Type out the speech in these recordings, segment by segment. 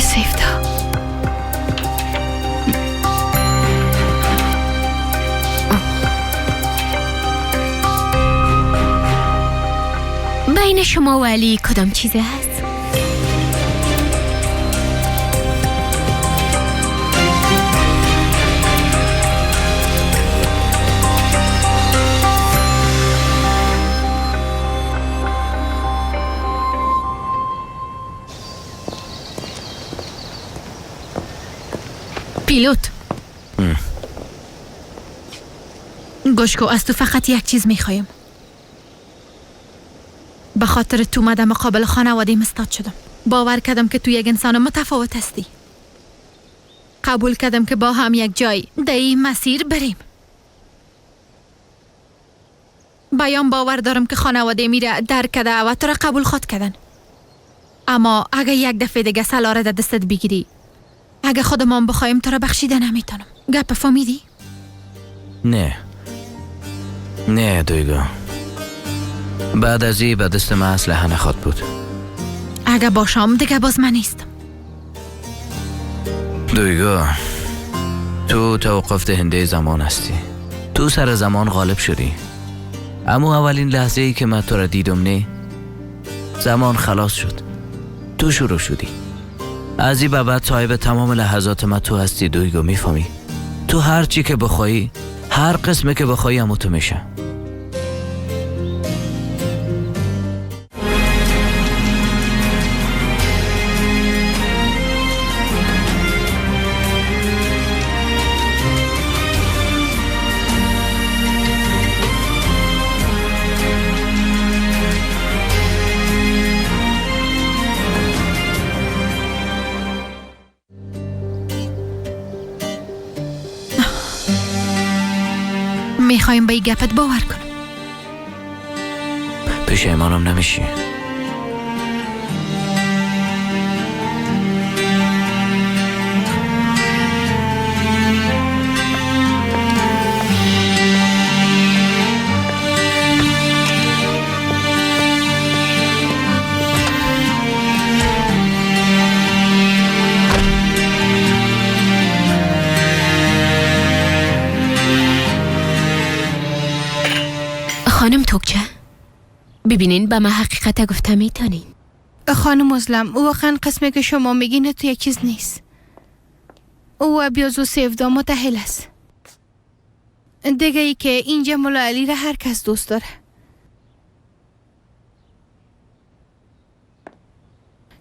سیفتا بین شما و علی کدام چیزی هست؟ پیلوت گوش کو، از تو فقط یک چیز میخوایم. به خاطر تو مدام مقابل خانواده مستاد شدم. باور کردم که تو یک انسان متفاوت هستی. قبول کردم که با هم یک جای در این مسیر بریم. بیان باور دارم که خانواده میره درک کرده و تو را قبول خواد کردن. اما اگه یک دفعه دیگه سلاره در دستت بگیری، اگه خودمان بخوایم تو را بخشیده نمیتونم. گپ فهمیدی؟ نه نه دویگا، بعد از این به دست من اسلحه نخواد بود. اگه باشم دیگه باز من نیستم. دویگا، تو توقف دهنده زمان هستی. تو سر زمان غالب شدی. اما اولین لحظه ای که من تو را دیدم، نه، زمان خلاص شد. تو شروع شدی. از این به بعد صاحب تمام لحظات من تو هستی دویگو، میفهمی؟ تو هر چی که بخوایی، هر قسمه که بخوایی همو تو میشه. میخوایم به این گپت باور کنم. پشیمانم نمیشی. خانم توکچه، ببینین به من حقیقت گفته میتونین. خانم ازلم، واقعا قسمی که شما میگین تو یک چیز نیست. او ابیاز و سیفدا متحل است. دیگه ای که اینجا مولا علی را هر کس دوست داره.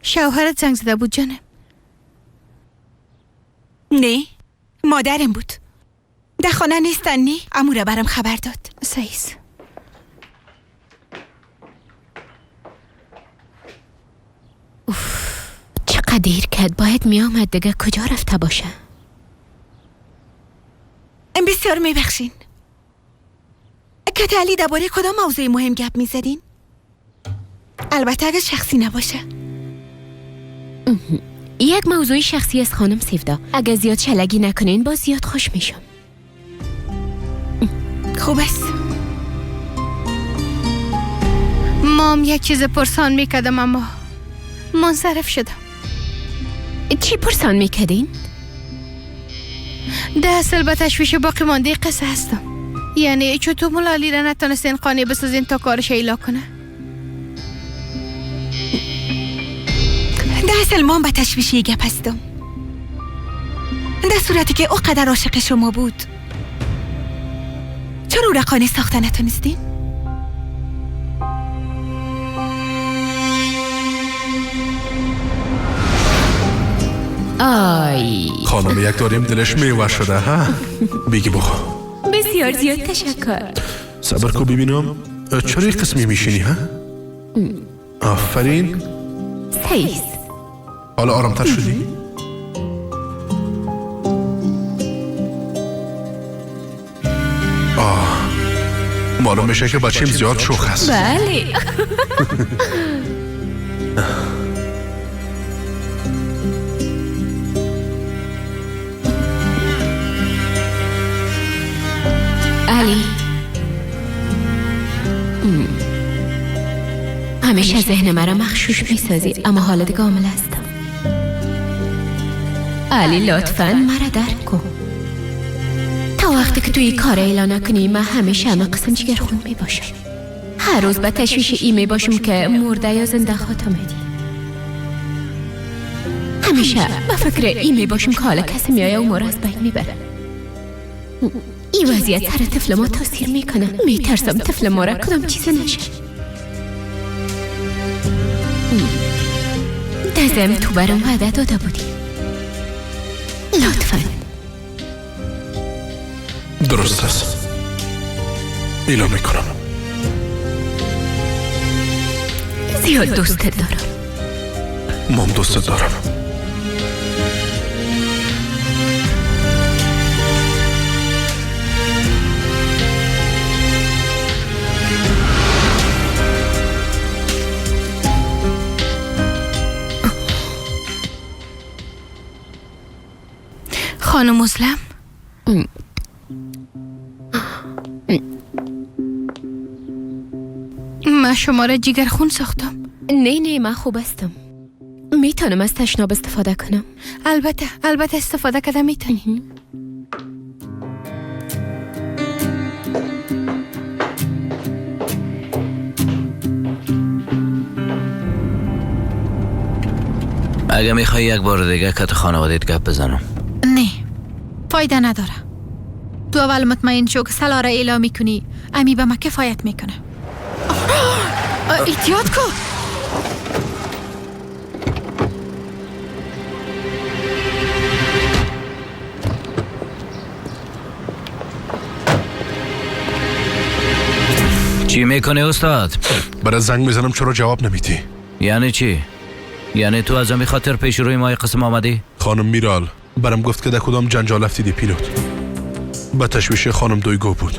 شوهرت زنگ زده بود جانم؟ نه، مادرم بود. در خانه نیستن. نی، عمو را برام خبر داد. سیس. اوف، چقدر دیر کرد. باید می آمد دیگه. کجا رفته باشه؟ بسیار میبخشین. کت علی درباره کدام موضوع مهم گپ میزدین؟ البته اگه شخصی نباشه. یک موضوع شخصی از خانم سیفدا. اگه زیاد شلگی نکنین باز زیاد خوش میشم. خوب است. مام یک چیز پرسان میکردم اما منصرف شدم. چی پرسان میکردین؟ ده اصل به تشویش باقی مانده قصه هستم. یعنی چطور مولا علی را نتانستین قانع بسازین تا کارش ایلا کنه؟ ده اصل مام به تشویش گپ هستم. در صورتی که او قدر عاشق شما بود، چرا او را قانع ساخته نتونستین؟ آی خانم یک داریم دلش میوه شده ها. بگی بخور. بسیار زیاد تشکر. صبر کو ببینم چرا یک قسمی میشینی ها؟ آفرین. سیس. حالا آرامتر شدی؟ آه، معلوم میشه که بچیم زیاد شوخ هست. بله. علی، همیشه ذهن مرا مغشوش میسازی، اما حالا دیگه عامل هستم. علی لطفاً مرا درک کن. تا وقتی که توی کار اعلان نکنی من همیشه همه قسم جگرخون می باشم. هر روز به تشویش ای می باشم که مرده یا زنده خواهد آمدی. همیشه به فکر ای می باشم که حالا کسی میایه و مرا از بین میبره. این وضعیت سر طفل ما تاثیر میکنه. میترسم طفل ما را کدام چیز نشه. دزم تو برام وعده داده بودی. لطفاً. درست است. اعلام میکنم. زیاد دوستت دارم. مام دوستت دارم. خانم مسلم، من شما را جگرخون ساختم. نه نه، من خوب هستم. میتونم از تشناب استفاده کنم؟ البته البته، استفاده کردم میتونی. اگه میخوای یک بار دیگه کت خانواده‌ات گپ بزنم. نه، فایده نداره. تو اول مطمئن شو که سلا را اعلام میکنی. امی به ما کفایت میکنه. احتیاط کن. چی میکنی استاد؟ برای زنگ میزنم چرا جواب نمیدی؟ یعنی چی؟ یعنی تو از امی خاطر پیش روی ما قسم آمدی؟ خانم میرال برام گفت که در کدام جنجال افتیدی پیلوت. به تشویش خانم دویگو بود.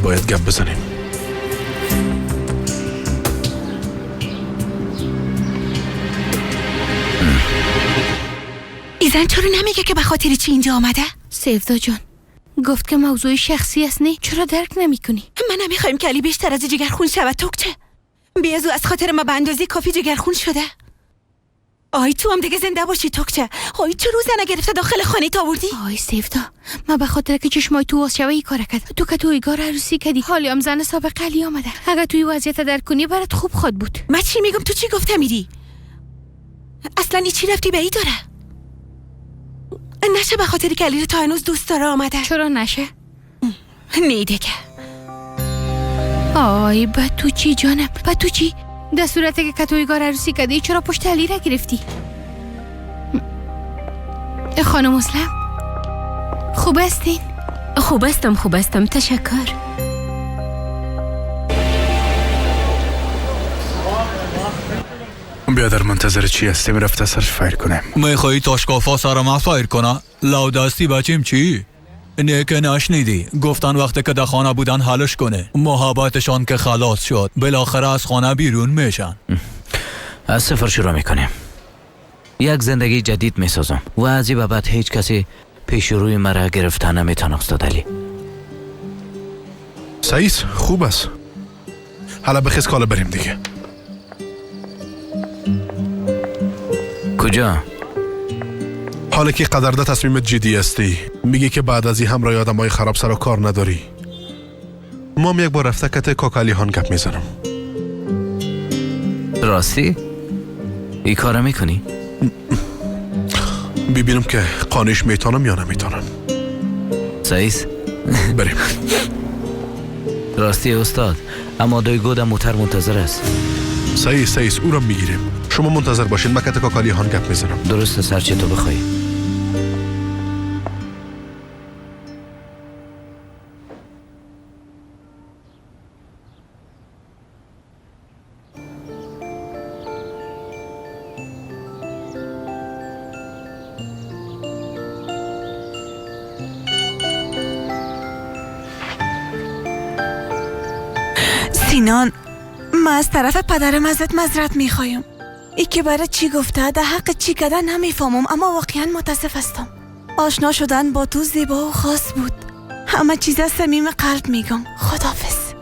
باید گپ بزنیم. ایزن چرا نمیگه که به خاطر چی اینجا آمده؟ سیفدا جان گفت که موضوع شخصی است. نه چرا درک نمیکنی؟ من نمیخوایم که علی بیشتر از جگرخون شود. توکچه بیازو از خاطر ما به اندازه کافی جگرخون شده. آی تو هم دیگه زنده باشی توکچه. آی چه روزه نگرفته داخل خانه تا آوردی؟ آی سیفدا، من به خاطر که چشمای تو واز شوه ای کار کرد. تو که تو ایگار عروسی کردی، حالی هم زن سابق علی آمده. اگه توی وضعیت درک کنی برات خوب خواد بود. من چی میگم؟ تو چی گفته میری؟ اصلا ای چی رفتی به ای داره؟ نشه به خاطر که علی رو تا هنوز دوست داره آمده. چرا نشه؟ نه دیگه. آی به تو چی جانم، به تو چی؟ در صورتی که کتویگار عروسی کردی چرا پشت علی را گرفتی؟ خانم مسلم خوب هستین؟ خوب هستم، خوب هستم، تشکر. بیادر منتظر چی هستیم؟ رفته سرش فایر کنیم. میخوایی تاشکافا سر ما فایر کنه؟ لو دستی بچیم چی؟ نه که نشنیدی. گفتن وقتی که در خانه بودن حلش کنه. محبتشان که خلاص شد بالاخره از خانه بیرون میشن. از صفر شروع میکنیم. یک زندگی جدید میسازم و از این بعد هیچ کسی پیش روی مرا گرفته نمیتونه. استاد علی سعیس خوب است. حالا بخیز کالا بریم دیگه. کجا؟ حالا که قدرده تصمیمت جدی هستی، میگه که بعد از این همراه آدمای خراب سر و کار نداری. ما یک بار رفته کت کاکالی هان گپ میزنم. راستی؟ این کارو میکنی؟ ببینم که قانعش میتونم یا نمیتونم. سعیس بریم. راستی استاد، اما دویگو در موتر منتظر است. سعیس او را میگیریم. شما منتظر باشین، من کت کاکالی هان گپ میزنم. درسته، سرچه تو بخوای. سینان، من از طرف پدرم ازت معذرت میخوایم. ای که برای چی گفته در حق چی کردن نمیفهمم، اما واقعا متاسف هستم. آشنا شدن با تو زیبا و خاص بود. همه چیز از صمیم قلب میگم. خداحافظ.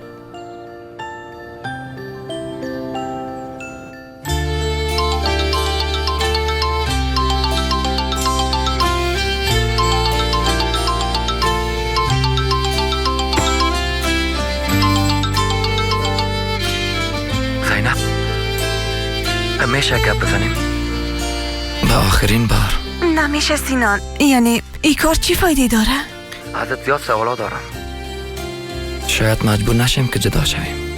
میشه گپ بزنیم؟ به آخرین بار. نمیشه سینان، یعنی ای کار چی فایده داره؟ ازت زیاد سوالا دارم. شاید مجبور نشیم که جدا شویم.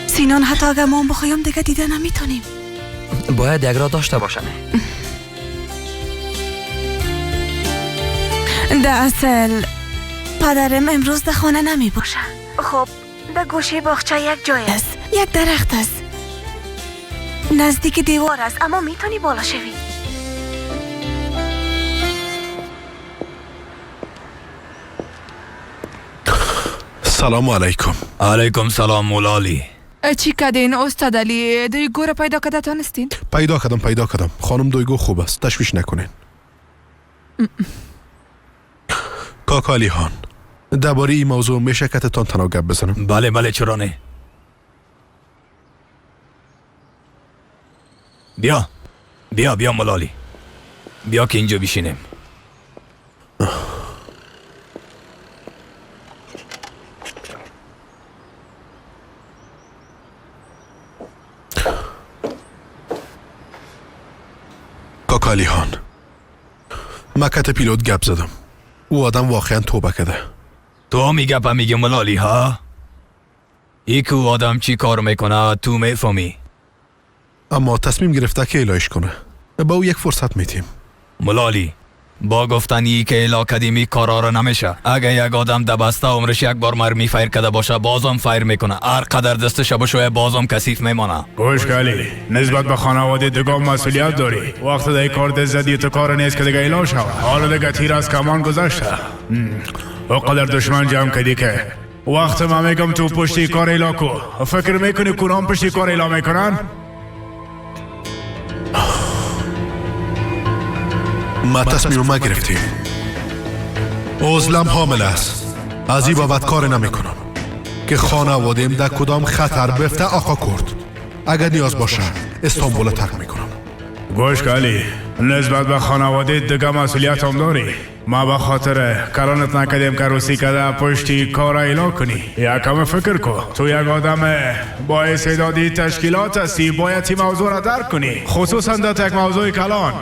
سینان حتی اگر ما بخوایم دیگه دیده نمیتونیم. باید یک راه داشته باشم. در اصل پدرم امروز در خانه نمی باشه. خب در گوشه باغچه یک جای است، یک درخت است، نزدیک دیوار است، اما میتونی بالا شوی. سلام علیکم. علیکم سلام مولالی. چی کردین استاد علی؟ دویگو را پیدا کرده تانستین؟ پیدا کردم. خانم دویگو خوب است، تشویش نکنین. کاکا علی خان، درباره این موضوع میشه که تان تنها گپ بزنم؟ بله چرا نه. بیا بیا بیا مولالی، بیا که اینجا بشینیم. کاکا علی خان، مکت پیلوت گپ زدم. او آدم واقعا توبه کرده. تو می گپ میگی ملالی ها؟ ای که او آدم چی کار میکنه تو میفهمی. اما تصمیم گرفته که الهش کنه. با او یک فرصت میتیم. ملالی با گفتن ای که الا کدیمی کارا را نمیشه. اگه یک آدم دبسته عمرش یک بار مرمی فایر کرده باشه بازم فایر میکنه. هر قدر دستش بشویه بازم کثیف میمانه. گوش کالی، نسبت به خانواده دیگه مسئولیت داری. وقت دیگه کار دست زدی تو کار نیست که دیگه الا شوه. حالا دیگه تیر از کمان گذشته. او قدر دشمن جمع کردی که وقت ما میگم تو پشتی کار الا کو. فکر میکنی کدام پشتی کار الا میکنن؟ ما تصمیم ما گرفتیم. عزلم حامل است. از این بابت کار نمی کنم که خانوادیم در کدام خطر بفته. آقا کرد اگر نیاز باشه استانبول ترک میکنم. گوش کالی، نسبت به خانواده دیگه مسئولیت هم داری. ما به خاطر کلانت نکردیم که روسی کده پشتی کار ایلا کنی. یکم فکر کو، تو یک آدم با استعدادی تشکیلات هستی، باید این موضوع را درک کنی، خصوصا در یک موضوع کلان.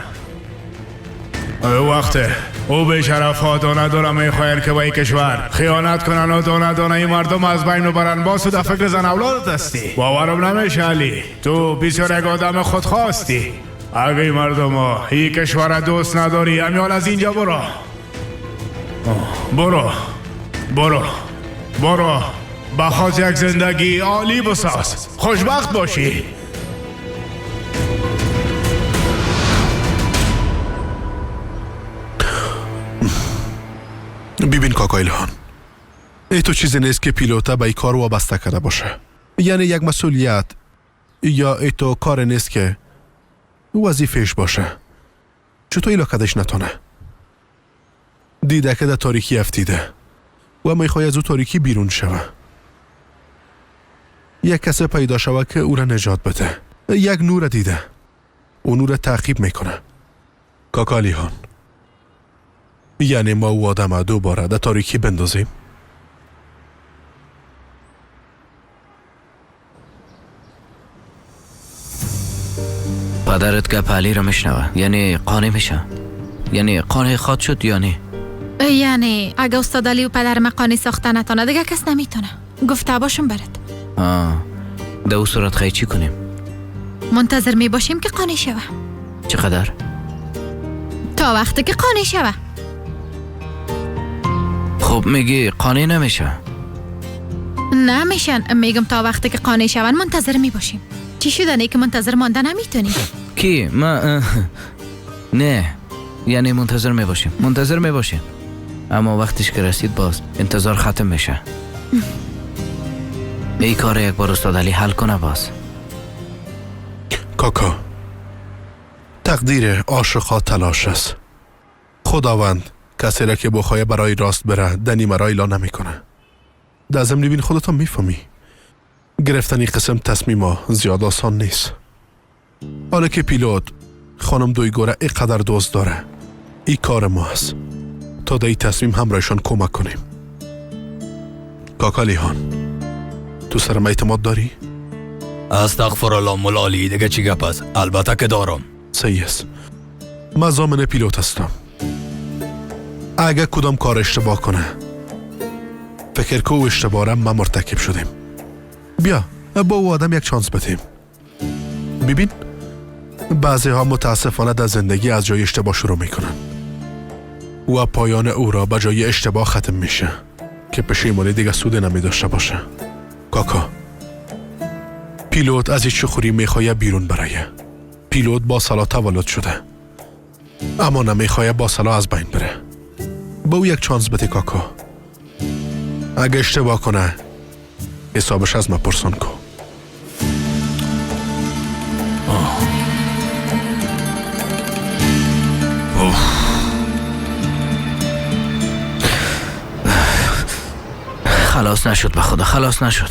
وقت او به شرف ها دانه دانه میخواین که با این کشور خیانت کنن و دانه دانه این مردم از بین ببرن. باز تو در فکر زن اولادت هستی. باورم نمیشه علی، تو بسیار یک آدم خودخواستی. اگه این مردم ها این کشور دوست نداری امیال از اینجا برو. برو برو برو، بخواد یک زندگی عالی بساز، خوشبخت باشی. ببین کاکا ایلهان، ای تو چیزی نیست که پیلوتا به این کار وابسته کرده باشه. یعنی یک مسئولیت یا ای تو کار نیست که وظیفهش باشه. چطور ایلا کدش نتانه؟ دیده که در تاریکی افتیده و میخوای از او تاریکی بیرون شوه. یک کس پیدا شوه که او را نجات بده. یک نور دیده، او نور تعقیب میکنه. کاکا علی‌خان، یعنی ما او آدم دوباره در تاریکی بندازیم؟ پدرت گپ علی را میشنوه، یعنی قانع میشه، یعنی قانع خواد شد یا نه؟ یعنی اگه استاد علی و پدر ما قانع ساخته نتانه دیگه کس نمیتونه. گفته باشم برات. در او صورت خیلی چی کنیم؟ منتظر می باشیم که قانع شوه. چقدر؟ تا وقتی که قانع شوه. خب میگی قانع نمیشه؟ نمیشن، میگم تا وقتی که قانع شون منتظر می باشیم. چی شدنه که منتظر مانده نمیتونی؟ کی؟ ما نه، یعنی منتظر می باشیم، منتظر می باشیم، اما وقتش که رسید باز انتظار ختم میشه. ای کار یک بار استاد علی حل کنه باز. کاکا، تقدیر عاشقا تلاش است. خداوند کسی را که بخواه برای راست بره در نیمه راه ایلا نمیکنه. در ضمن ببین خودت هم میفهمی گرفتن این قسم تصمیما زیاد آسان نیست. حالا که پیلوت خانم دویگو را اینقدر دوست داره، این کار ما است تا در این تصمیم همراهشان کمک کنیم. کاکا لیهان، تو سر ما اعتماد داری؟ استغفر الله مولا علی، دیگه چی گپ است؟ البته که دارم. صحیح است. من ضامن پیلوت هستم. اگه کدام کار اشتباه کنه، فکر کو اشتباه را ما مرتکب شدیم. بیا با او آدم یک چانس بدیم. ببین، بعضی ها متاسفانه در زندگی از جای اشتباه شروع میکنن و پایان او را به جای اشتباه ختم میشه که پشیمانی دیگه سود نمی داشته باشه. کاکا، پیلوت از هیچ خوری میخواه بیرون برایه. پیلوت با سلاح تولد شده، اما نمیخواه با سلاح از بین بره. با او یک چانس بده کاکا. اگه اشتباه کنه حسابش از ما پرسان کو. خلاص نشد به خدا، خلاص نشد.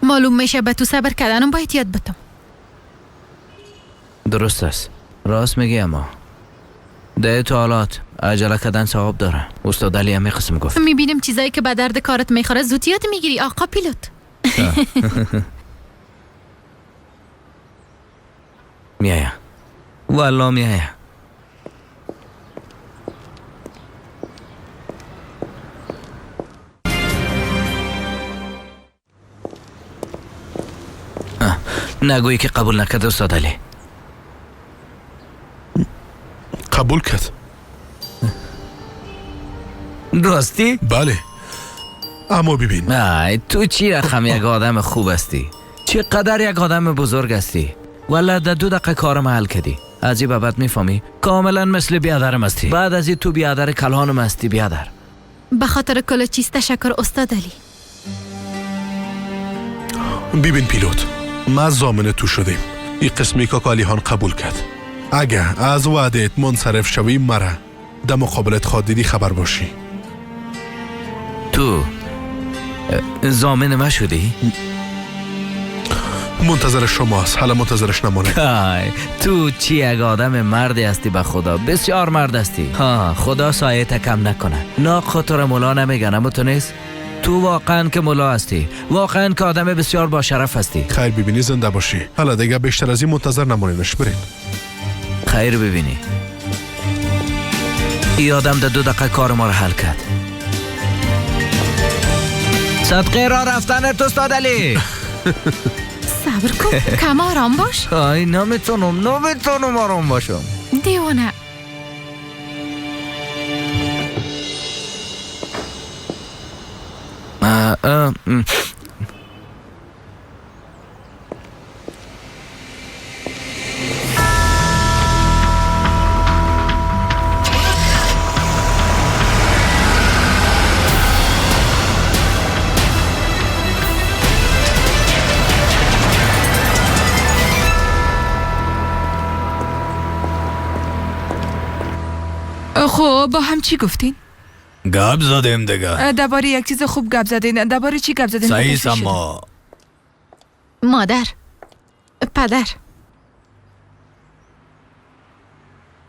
معلوم میشه به تو صبر کردنم باید یاد بتم. درست است، راست میگی، اما ده تو حالات عجله کردن ثواب داره. استاد علی هم قسم گفت. میبینم چیزایی که به درد کارت میخوره زود یاد میگیری آقا پیلوت. میایا والله میایا. نگویی که قبول نکرد استاد علی. قبول کرد. راستی؟ بله. اما ببین، تو چی رقم یک آدم خوب هستی، چقدر یک آدم بزرگ هستی. والا در 2 دقیقه کارم حل کردی. از این به بعد میفهمی کاملا مثل بیادرم هستی. بعد از این تو بیادر کلانم هستی بیادر. به خاطر کل چیز تشکر استاد علی. ببین پیلوت، ما ضامن تو شدیم. این قسمی که علی‌خان قبول کرد. اگه از وعدت منصرف شوی مرا در مقابلت خواهد خبر باشی. تو ضامن ما شدی؟ منتظر شماست، حالا منتظرش نمانه. تو چی یک آدم مردی هستی به خدا، بسیار مرد هستی. ها، خدا سایه کم نکنه. ناق تو را مولا نمیگن، اما تو نیست. تو واقعا که مولا هستی، واقعا که آدم بسیار با شرف هستی. خیر ببینی، زنده باشی. حالا دیگه بیشتر از این منتظر نمانینش، برین. خیر ببینی. ای آدم در 2 دقیقه کار ما را حل کرد. صدقه را رفتن تو استاد علی. صبر کن، کم آرام باش. آی نمیتونم آرام باشم. دیوانه. خب با هم چی گفتین؟ گپ زدیم دیگه. درباره یک چیز خوب گپ زدین. درباره چی گپ زدین؟ صحیح اما مادر، پدر،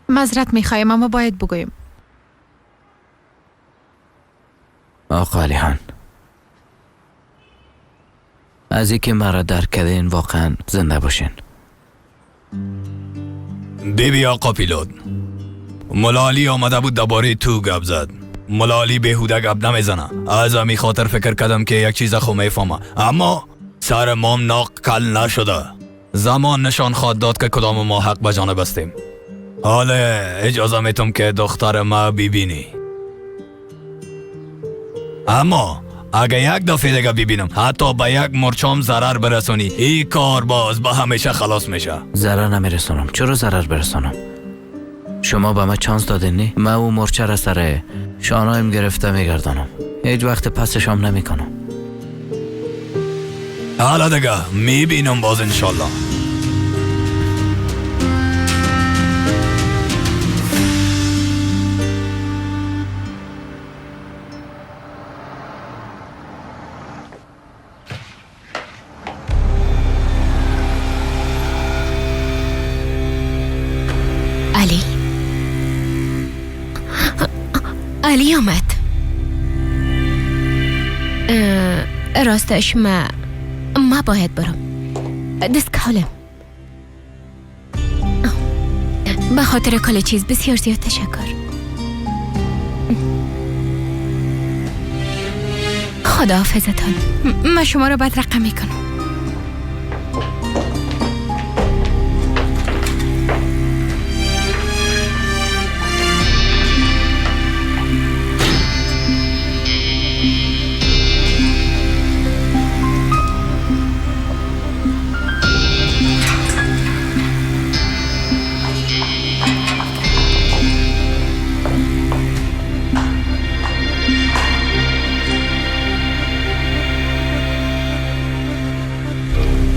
معذرت میخوایم اما باید بگویم. آقا علی‌خان، از اینکه مرا درک کردین واقعا زنده باشین. بیبی آقا پیلوت، مولا علی آمده بود درباره تو گپ زد. مولا علی بیهوده گپ نمیزنه. از همی خاطر فکر کردم که یک چیز خو میفهمه، اما سر مام ناق کل نشده. زمان نشان خواهد داد که کدام ما حق به جانب هستیم. حالا اجازه میتم که دختر ما ببینی، اما اگه یک دفعه دیگه ببینم حتی به یک مرچام ضرر برسونی، این کار باز به همیشه خلاص میشه. ضرر نمیرسونم. چرا ضرر برسونم؟ شما به من چانس دادین نی؟ من او مرچه را سر شانایم گرفته میگردانم، هیچ وقت پسشام نمیکنم. حالا دیگه میبینم باز انشالله. علی آمد. راستش من ما باید برم. دست کالم. به خاطر کل چیز بسیار زیاد تشکر. خدا حافظتان. من شما رو بد رقم میکنم.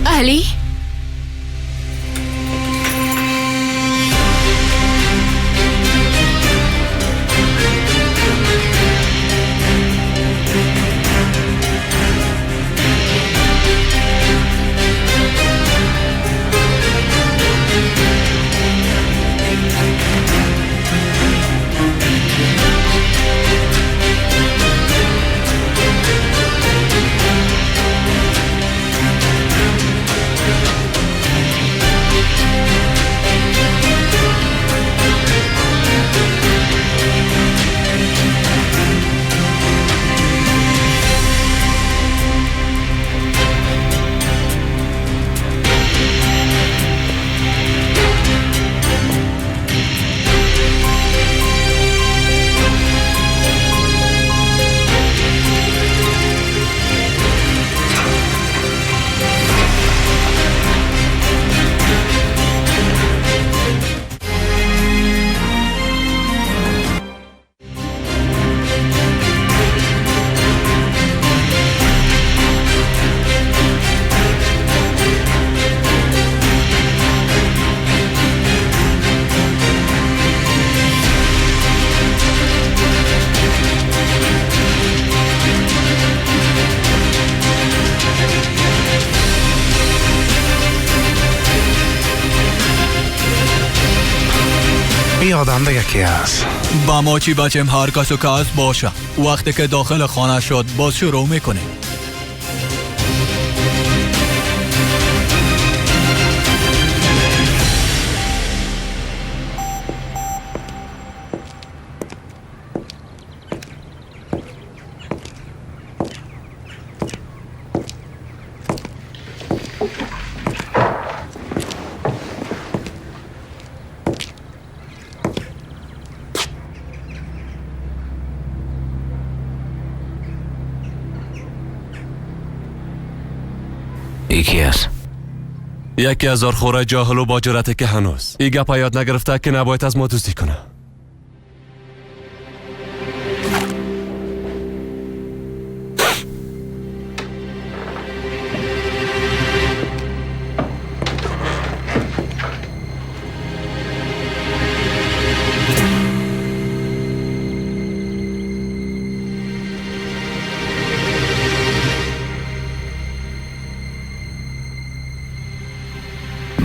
علی؟ آدم دیگه کی هست؟ با ما چی بچم هر کس و کس باشه. وقتی که داخل خانه شد باز شروع میکنه. یکی است یکی از آرخوره جاهل و با جرأته که هنوز ای گپ یاد نگرفته که نباید از ما دزدی کنه.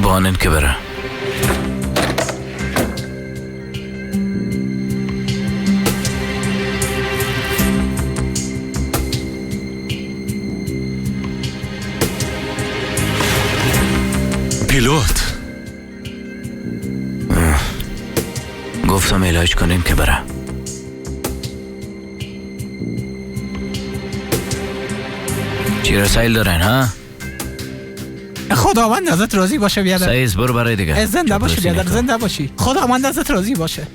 بانن که بره. پیلوت گفتم علاج کنیم که بره. چی رسایل دارن ها؟ خداوند ازت راضی باشه بیادر. سعیز برو برای دیگه. زنده باشی بیادر، زنده باشی. خداوند ازت راضی باشه.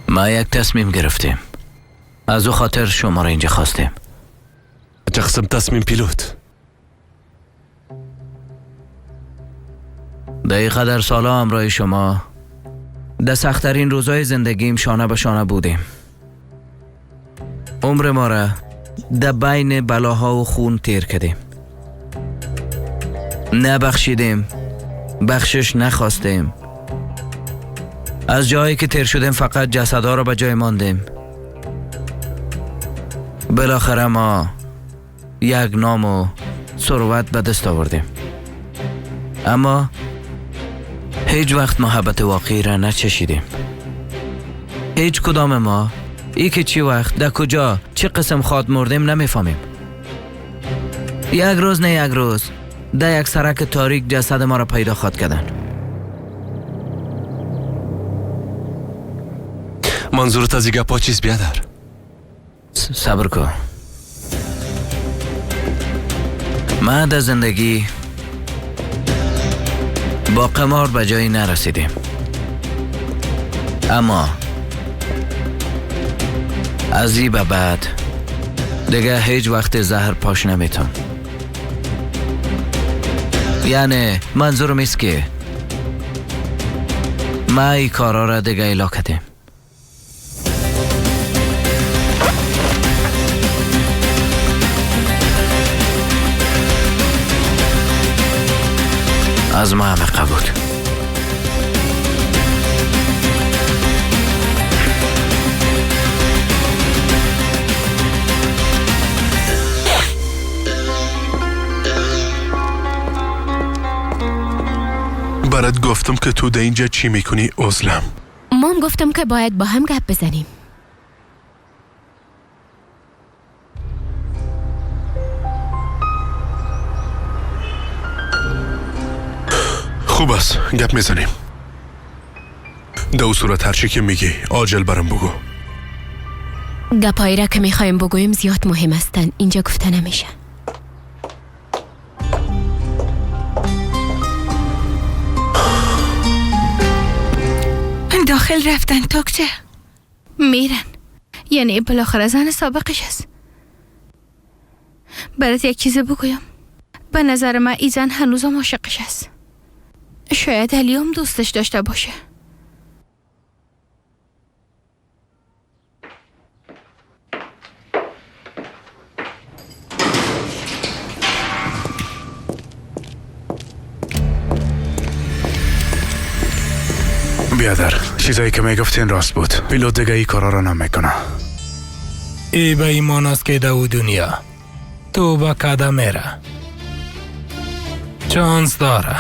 ما یک تصمیم گرفتیم، از او خاطر شما را اینجا خواستیم. چه قسم تصمیم پیلوت؟ دقیقه در سالا همراه شما در سخت‌ترین روزهای زندگیم شانه به شانه بودیم. عمر ما را در بین بلاها و خون تیر کردیم. نبخشیدیم، بخشش نخواستیم. از جایی که تیر شدیم فقط جسدها را به جای ماندیم. بالاخره ما یک نام و ثروت به دست آوردیم، اما هیچ وقت محبت واقعی را نچشیدیم. هیچ کدام ما ای که چی وقت در کجا چه قسم خواد مردیم نمیفهمیم. یک روز نه یک روز در یک سرک تاریک جسد ما را پیدا خواد کردن. منظورت از این گپا چیست بیادر؟ صبر کن. ما در زندگی با قمار به جایی نرسیدیم، اما از این به بعد دیگه هیچ وقت زهر پاش نمیتون. یعنی منظورم ایست که ما این کارا را دیگه ایلا کردیم. از ما همه قبول. برات گفتم که تو در اینجا چی میکنی ازلم. مام گفتم که باید با هم گپ بزنیم. خوب است، گپ میزنیم. در او صورت هرچی که میگی عاجل برام بگو. گپایی را که میخوایم بگوییم زیاد مهم هستند، اینجا گفته نمیشه. داخل رفتن تاکچه میرن، یعنی بالاخره زن سابقش است. برات یک چیز بگویم، به نظر من ای زن هنوزم عاشقش است. شاید علی هم دوستش داشته باشه. بیادر، چیزایی که میگفتین راست بود. پیلوت دیگه ای کارا را نمیکنه. ای به ایمان است که دو دنیا تو با کده میره چانس داره.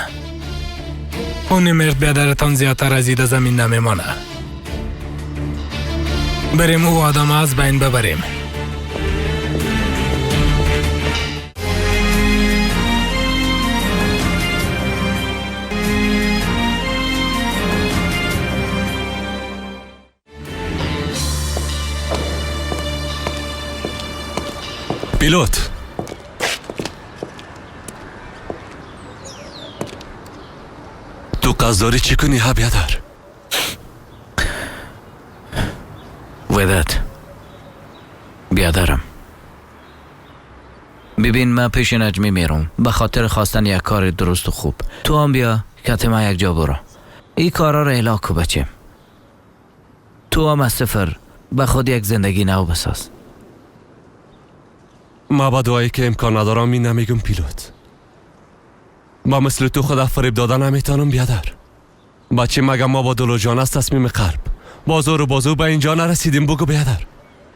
اون مرد بیادرتان زیادتر از ایده زمین نمیمانه. بریم او آدم از بین ببریم. پیلوت، تو قصد داری چی کنی ها بیادر؟ وداد بیادرم، ببین من پیش نجمی میرم به خاطر خواستن یک کار درست و خوب. تو هم بیا کت من یک جا برو. این کارا رو اعلا کو بچه. تو هم از صفر به خود یک زندگی نو بساز. ما با دعایی که امکان ندارم این نمیگم پیلوت. با مثل تو خود فریب دادن نمیتونم بیادر. بچه مگه ما با دل و جان از تصمیم قلب با زور و بازو به اینجا نرسیدیم؟ بگو بیادر.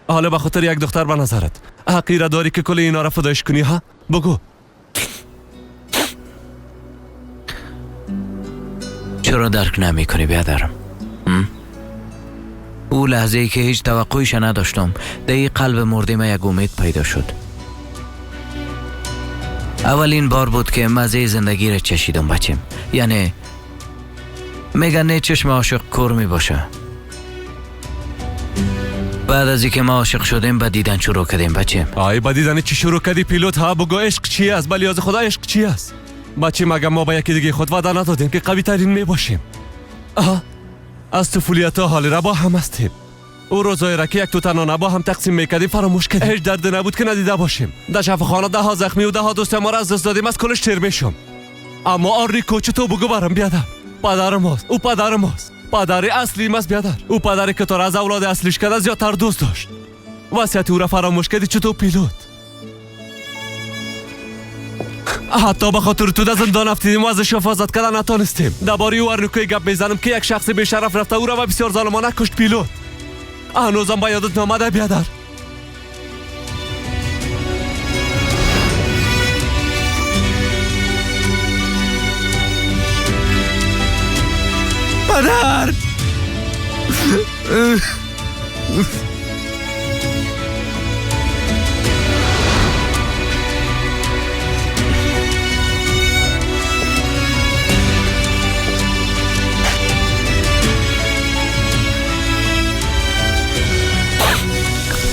حالا به خاطر یک دختر به نظرت حقیره داری که کل اینا را فدایش کنی ها؟ بگو. چرا درک نمی کنی بیادرم؟ او لحظه ای که هیچ توقعیش نداشتم در قلب مرده ما یک امید پیدا شد. اولین بار بود که مزه زندگی را چشیدم بچم. یعنی میگن نه چشم عاشق کور می باشه. بعد از اینکه ما عاشق شدیم به دیدن شروع کردیم بچم. آی به دیدن چی شروع کردی پیلوت ها؟ بگو عشق چی است؟ بلی از خدا عشق چی است؟ بچه مگه ما به یکی دیگه خود وعده ندادیم که قوی ترین می باشیم؟ آها، از طفولیت تا حال را با هم هستیم. او روزای را که یک تو تنانه با هم تقسیم میکردیم فراموش کردیم. هیچ درد نبود که ندیده باشیم. در شفاخانه ده ها زخمی و ده ها دوست ما را از دست دادیم، از کلش تیر میشم. اما آریکو چطور بگو برام بیادر؟ پدر ماست، او پدر ماست، پدر اصلی ماست بیادر. او پدری که تو را از اولاد اصلیش کرده زیادتر دوست داشت. وصیت او را فراموش کردی چطور پیلوت؟ حتی به خاطر تو در زندان افتیدیم و ازش حفاظت کردن نتانستیم. درباره او ارنوکوی گپ میزنم که یک شخص بی‌شرف رفته او را و بسیار ظالمانه کشت پیلوت. هنوزم به یادت نامده بیادر؟ پدر.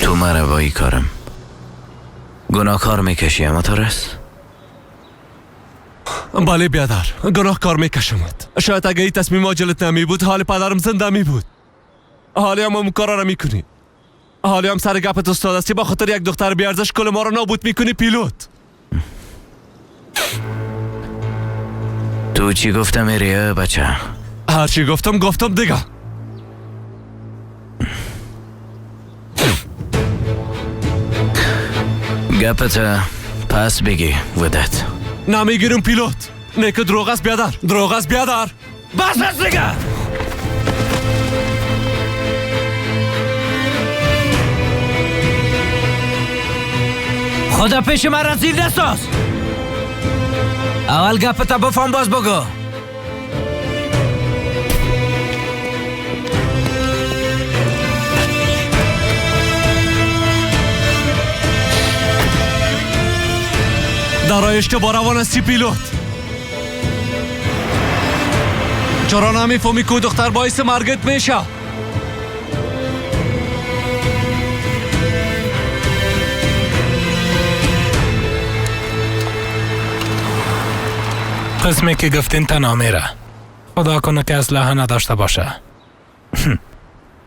تو مرا با ای کارم گناهکار میکشی اما تو رس؟ بله بیادر، گناهکار میکشمت. شاید اگه این تصمیم عاجلت نمی بود حال پدرم زنده می بود. حالی هم کارا را میکنی. حالی هم سر گپت استاد هستی، با خاطر یک دختر بیارزش کل ما را نابود میکنی پیلوت. تو چی گفتم ریه بچه؟ هرچی گفتم گفتم دیگه. گپت پس بگی ودت. نمیگیرم پیلوت. نه که دروغ است بیادر، دروغ است بیادر. بس بس دیگه. خدا پیش من رزیل نساز. اول گپت بفهم باز بگو. در اشتباه روان هستی پیلوت. چرا نمیفهمی که دختر باعث مرگت میشه؟ قسمی که گفتین تنها میره. خدا کنه که اسلحه نداشته باشه.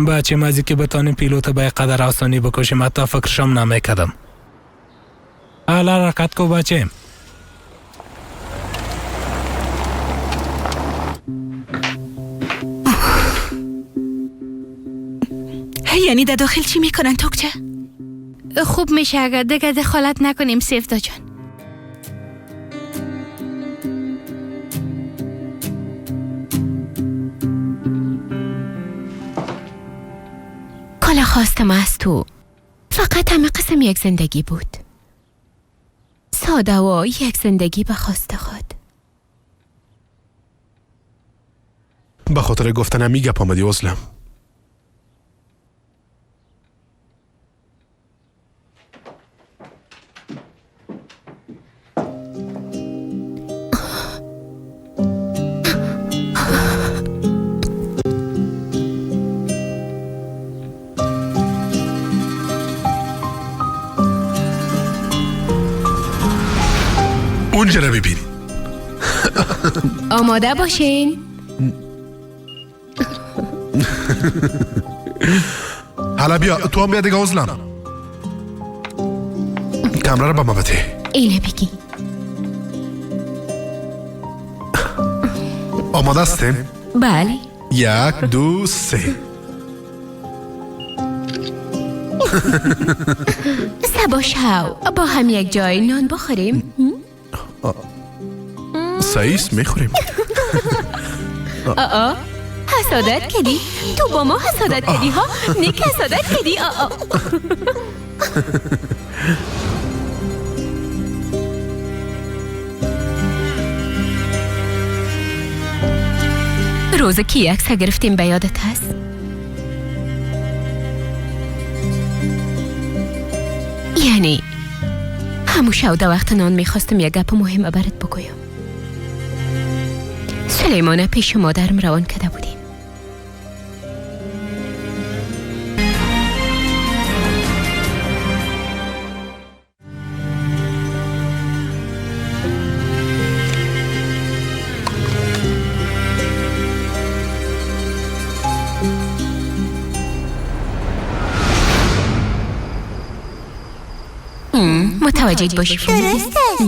بچه مزی که بتانیم پیلوت به قدر آسانی بکشیم حتی فکرشم نمیکردم. حالا حرکت کو بچیم. یعنی در داخل چی میکنن توکچه؟ خوب میشه اگر دیگه دخالت نکنیم سیفدا جان. کلا خواستم از تو فقط همه قسم یک زندگی بود. ساده و یک زندگی به خواست خود. به خاطر گفتنم می گپ آمدی عزلم. اونجا رو ببین. آماده باشین. حالا بیا تو هم بیا دیگه عزلم. کمره رو به ما بده. اینه بگی. آماده هستیم؟ بله. 1 2 3. سبا شو با هم یک جای نان بخوریم. سعیس میخوریم. آه حسادت کردی تو با ما، حسادت کردی ها؟ نیک حسادت کردی. آه روز کی عکس گرفتیم به یادت هست؟ یعنی همون شو در وقت نان میخواستم یک گپ مهم برات بگویم. سلیمان پیش مادرم روان کرده بودیم. متوجه باشی. درست است.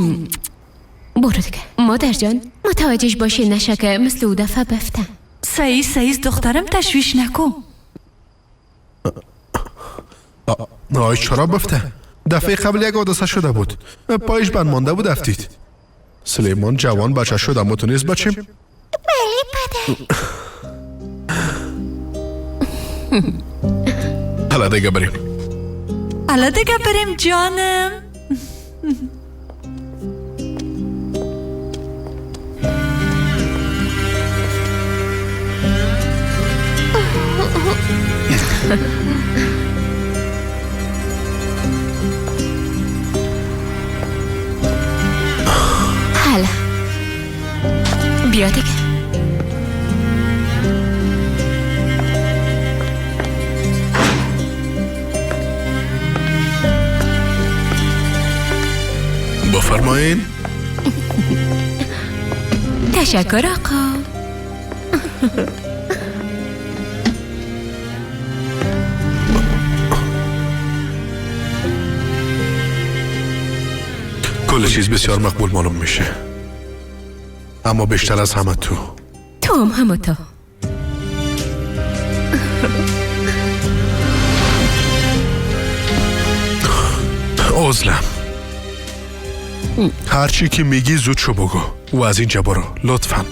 برو دیگه مادر جان، متوجه باشی نشه که مثل او دفعه بفتم. سعیس دخترم تشویش نکن. آی چرا بفته؟ دفعه قبل یک حادثه شده بود، پایش بند مانده بود افتید. سلیمان جوان بچه شد اما تو نیست بچیم؟ بله پدر. حالا دیگه بریم. حالا دیگه بریم جانم. حالا بیا دیگه. بفرمایین. تشکر آقا. کل چیز بسیار مقبول معلوم میشه، اما بیشتر از همه تو. تو هم همه تو. عزلم، هرچی که میگی زود شو بگو و از اینجا برو لطفا.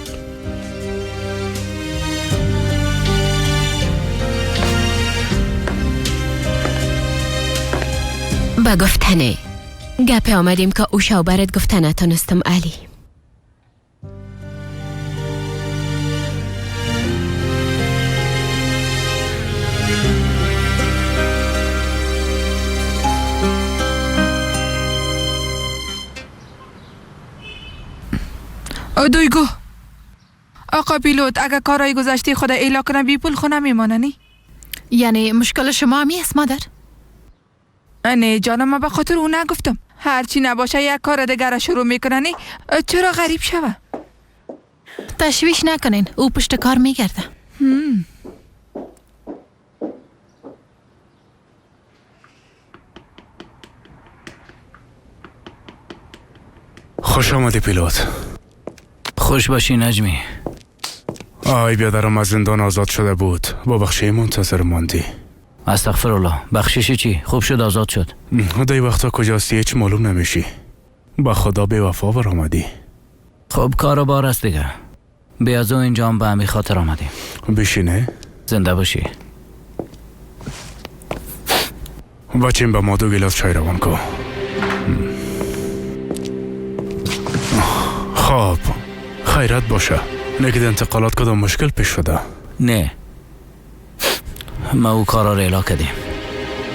با گفتنه گپ آمدیم که او شو برات گفته نتونستم علی. دویگو آقا پیلوت، اگه کارای گذشته خود ایلا کنه بی پول خونه میمانه نی؟ یعنی مشکل شما همی است مادر؟ نه جانم، ما به خاطر او نگفتم. هرچی نباشه یک کار دیگر شروع میکنه نی؟ چرا غریب شوه؟ تشویش نکنین، او پشت کار میگرده. خوش آمدی پیلوت. خوش باشی نجمی. آی بیادرم از زندان آزاد شده بود، با بخشی منتظر ماندی. استغفر الله. بخشش چی؟ خوب شد آزاد شد. دی وقتا کجاستی هیچ معلوم نمیشی. با خدا بی وفا بر آمدی. خب کارو بار است دیگه. بی از او اینجا هم به همی خاطر آمدیم. بشینه. زنده باشی. بچیم به ما 2 گیلاس چای روان کن. خب خیرت باشه. نگید انتقالات کدام مشکل پیش شده؟ نه، ما او کارا را اعلا کردیم.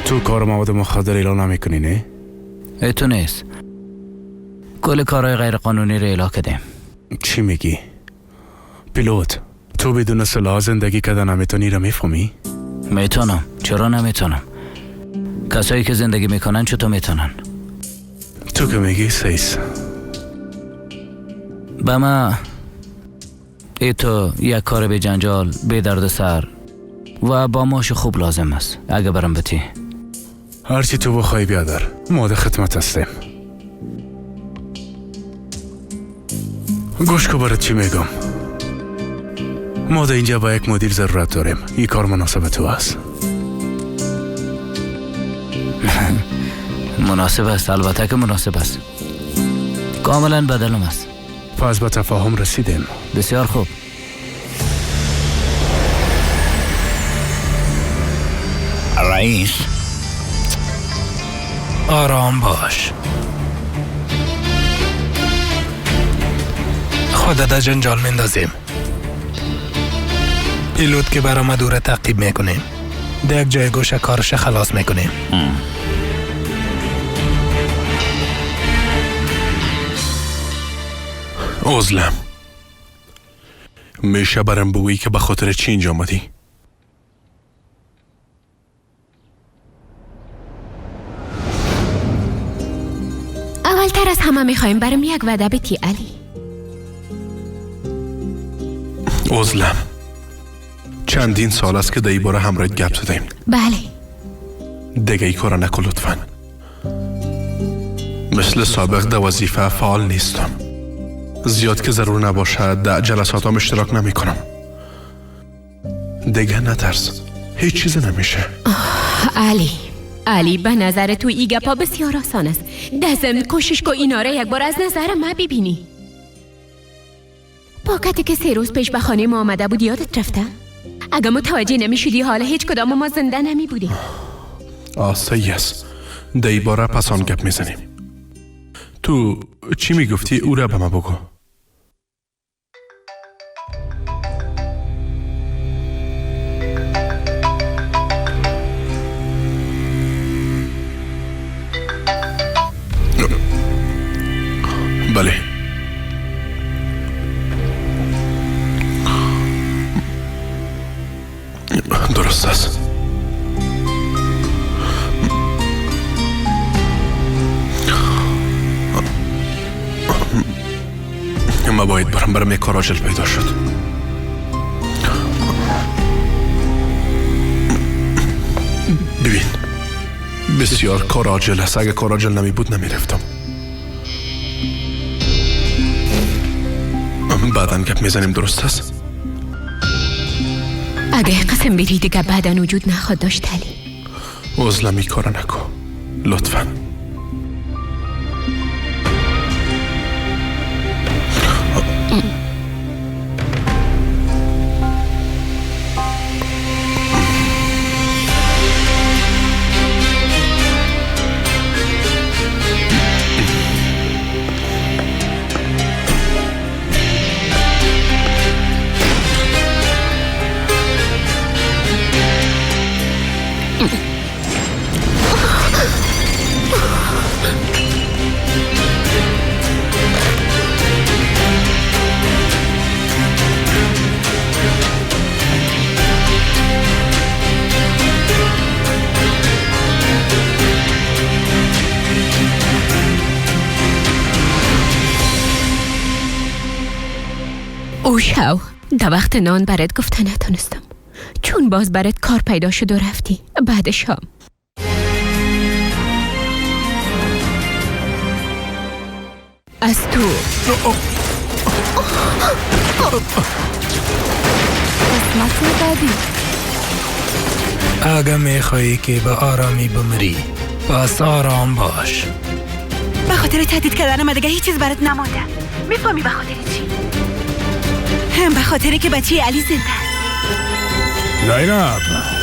تو کار مواد مخدر اعلا نمی کنی نه؟ ای تو نیست، کل کارهای غیر قانونی را اعلا کردیم. چی میگی؟ پیلوت، تو بدون سلاح زندگی کردن نمیتونی را میفهمی؟ میتونم، چرا نمیتونم؟ کسایی که زندگی میکنن چطور میتونن؟ تو که میگی سیس. به ما ای تو یک کار به جنجال، به درد سر و با ماش خوب لازم است. اگه برم بتی هرچی تو بخوای بیادر، ما در خدمت هستیم. گوش کو برات چی میگم. ما در اینجا با یک مدیر ضرورت داریم. این کار مناسب تو است. مناسب است، البته که مناسب است. کاملا بدلم است. پس به تفاهم رسیدیم. بسیار خوب. رئیس آرام باش، خود در جنجال میندازیم. پیلوت که برآمد او را تعقیب میکنیم، در یک جای گوشه کارش خلاص میکنیم. عزلم، میشه برم بگویی که به خاطر چی اینجا آمدی؟ اولتر از همه میخوایم برم یک وعده بتی علی. عزلم، چندین سال است که در این باره همراه گپ زدیم. بله. دیگه ای کارا نکن لطفا. مثل سابق در وظیفه فعال نیستم. زیاد که ضرور نباشد در جلساتام اشتراک نمی کنم. دیگه نترس، هیچ چیز نمیشه. علی، علی به نظر تو ای گپا بسیار آسان است. دزم کوشش کو اینا را یک بار از نظر ما ببینی. پاکتی که 3 روز پیش به خانه ما آمده بود یادت رفته؟ اگه متوجه نمیشدی حالا هیچ کدام ما زنده نمی بودیم. صحیح است. در ای باره پس آن گپ میزنیم. تو چی میگفتی او را به ما بگو. بله. درست است. ما باید برم، برم یک کار عاجل پیدا شد. ببین بسیار کار عاجل است. اگه کار عاجل نمی بود نمی رفتم. بعدا گپ میزنیم، درست است؟ اگه قسم بری دیگه بعدا وجود نخواد داشت علی. عزلم کار نکن لطفا. او شو در وقت نان برات گفته نتونستم، چون باز برات کار پیدا شد و رفتی. بعد شام از تو قسمت بعدی. اگه میخوایی که به آرامی بمری پس آرام باش. به خاطر تهدید کردن من دیگه هیچ چیز برات نمانده. میفهمی به خاطر چی؟ هم به خاطر که بچه علی زنده است. زینب